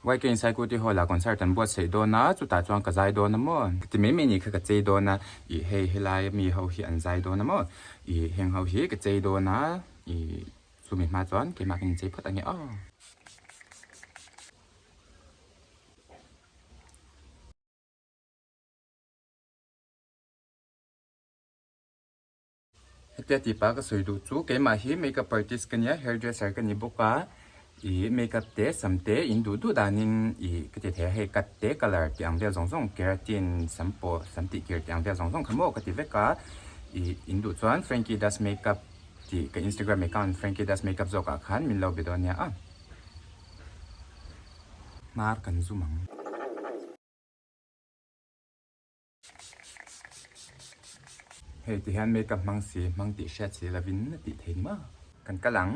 YK in Saikuti Hall ah concert an buatsaih dawn a, chutah chuan ka zai dawn a maw? Ka ti mai mai ni kha ka chei dawn a, ih hei helai mi ho hi an zai dawn a maw? Ih heng ho hi ka chei dawn a, ih chumi hma chuan keimah ka inchei phawt ang e aw. Hetia tih pah ka sawi duh chu keimah hi makeup artist ka nia, hairdresser ka ni bawk a, ih makeup te sam te in duh duh danin ih ka ti thei a, hei cut te colour tih ang vel zawng zawng keratin sam pawh sam tih kir tih ang vel zawng zawng kha maw ka ti vek a, ih in duh chuan Frankie does makeup tih ka instagram account Frankie does makeup zawkah khan min lo be dawn nia a, hmar kan zum ang. Hei ti hian makeup hmang si hmang tih hriat si lovin a tih thei ni maw? Kan kal ang.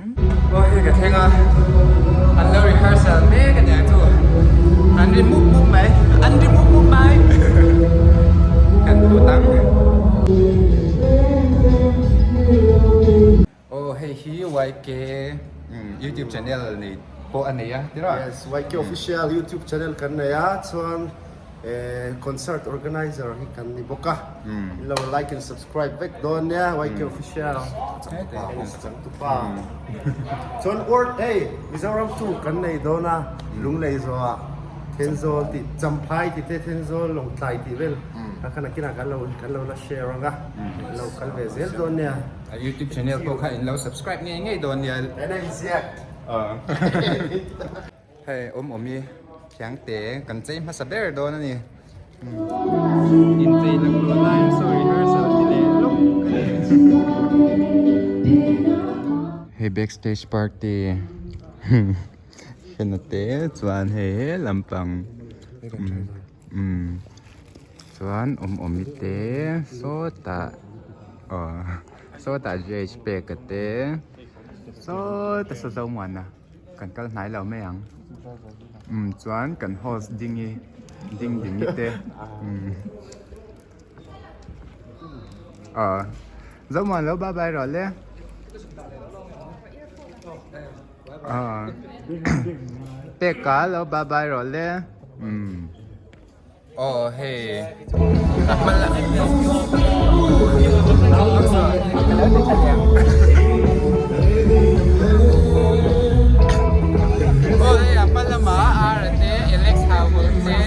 Aw hei ka thleng a, an lo rehearsal mek a niang chu, an ri mup mup mai, an ri mup mup mai kan lut ang. Aw hei hi YK YouTube channel nei pawh a nei a ti rawh. Yes, YK official YouTube channel kan nei a, chuan concert organizer hi kan ni bawk a, in lo like and subscribe vek dawn nia YK official changtupa. Chuan world hei Mizoram tour kan nei dawn a, Lunglei zawhah Thenzawl tih Champhai tih te Thenzawl Lawngtlai tih vel kha khan a kinah kan lo kan lo la share ang a, in lo kal ve zel dawn nia. A youtube channel pawh kha in lo subscribe ngei ngei dawn nia. En a inziak. Hei awm awm i thiang te kan chei hmasa ber dawn a ni. In chei lak luah laiin saw rehearsal ti leh lawk a ni. Hei backstage party hena te chuan hei he lampang umm chuan awm awm i te sawtah aw sawtah GH pek a te sawta saw Zomuana kan kal hnai lo mai ang umm chuan kan host ding i ding ding i te umm aw Zomuan lo bye bye rawh le aw peka lo bye bye rawh le umm. Aw hei a hma la Aw hei a hma lamah Ara te Alex Hauhawlh te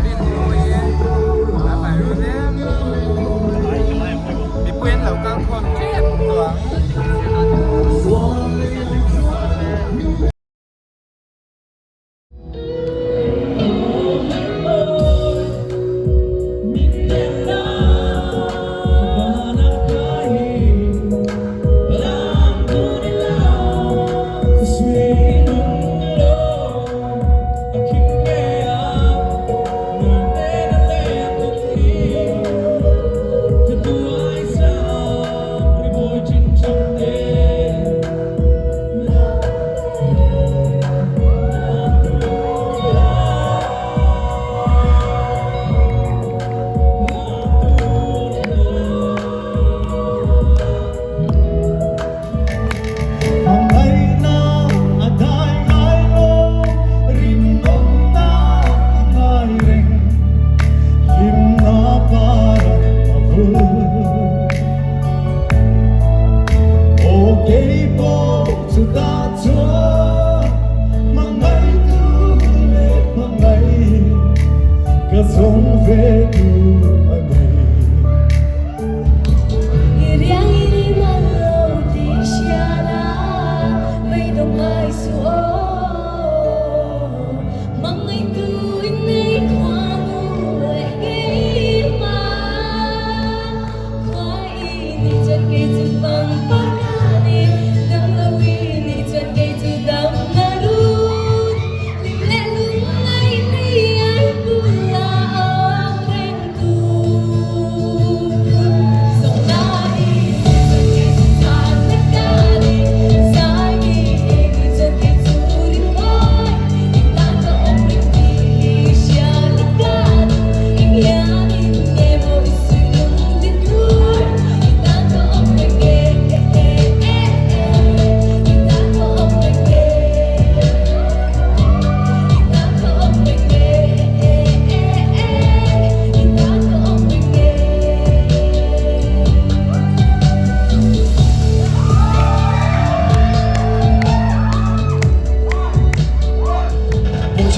Rinmawii a pai run em mipui an lo kal khawm tep tawh ang.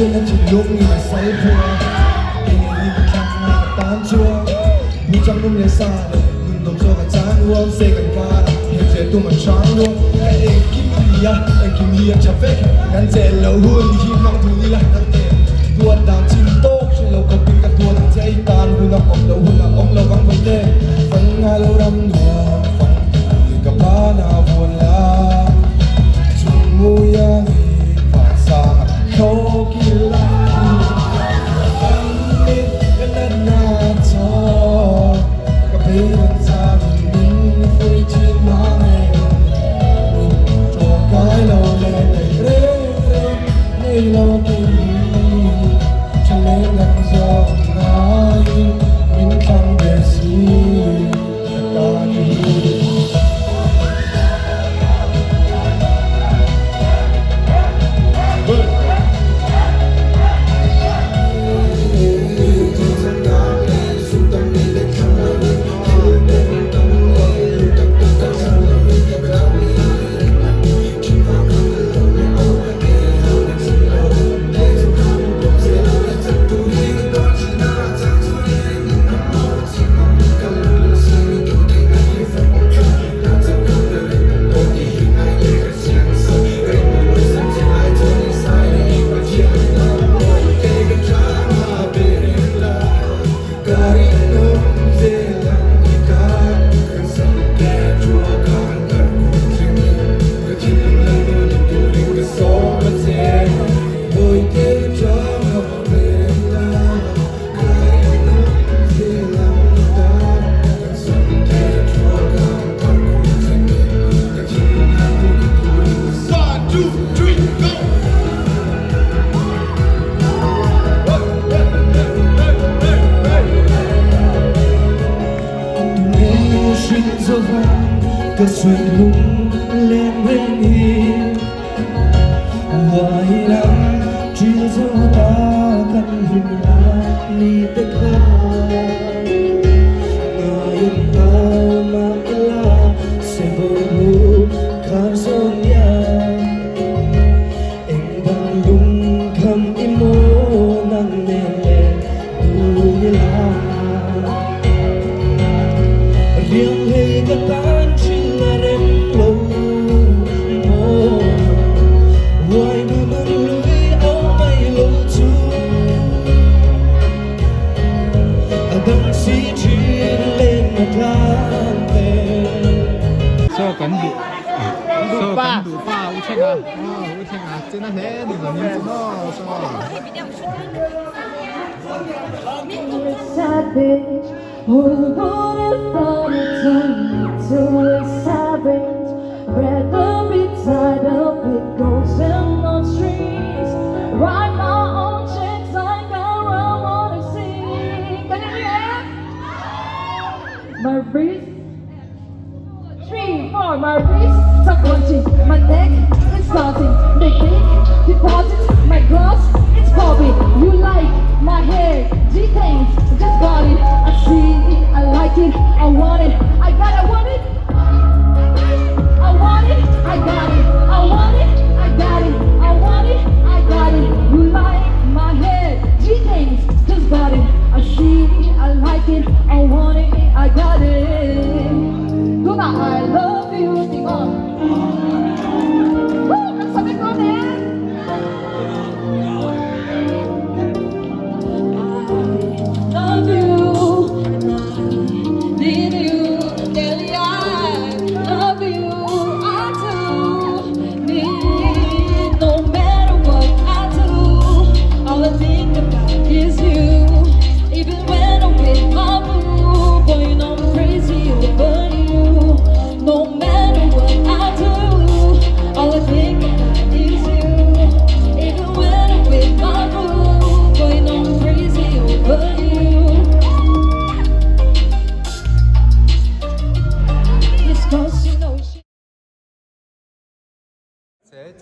Chen a thinlung in a sal phung a, eng eng in ka thlak ngai ka tan chuan Bu chang num leh sa leh nun dawm zawk a chan huam se kan kar a, hel che tum an hrang luam Ka engkim a ni a, engkim hi a tha vek Kan chel loh hun hi hmang dun ila nang nen Duat dan chin tawk hre lo khawpin ka duat ang che i tan hun a awm loh hun a awm lo vang vawi te Fang ngai lo ram nuam fang i ka bana vuan la Chung muia ni van sanga thlawk ila Kan mit ka natna chaw ka beidawn changin min fuih thin mang e Min tawngkai lo leh neih reng reng nei lo kei hi tha leh dang zawk ngaiin min thlang ve si ka tan hi. Ka suihlung len reng hi Uai lam ṭil zo ta kan hlim lai ni te kha Ngaiin hma ila se bo khar zawn ya Eng bang lung kham i maw nang nen le dun ila Riang hlei ka tan ṭhin a rem lo maw Uai nu nun lui au mai lo chu A dang si ṭhin len a tlang te. Saw kan duh saw kan duh pa u thleng a u thleng a chen a hle ni zawng in chu maw saw.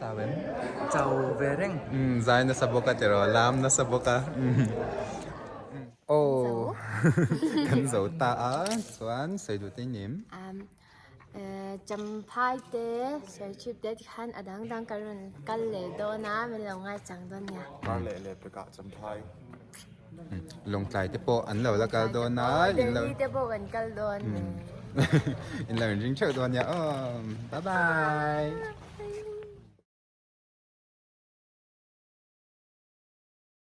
Chau em? Chau ve reng. Umm zai nasa bawk a tiraw lam nasa bawk a aw kan zo ta a chuan sawi duh te i nim. Champhai te Serchhip te tikhan a dang dang kan rawn kal leh dawn a min lo ngaichang dawn nia. Kar leh leh pekah Champhai. Lawngtlai te pawh an lo la kal dawn a in lo Delhi te pawh kan kal dawn in lo inring theuh dawn nia aw bye bye.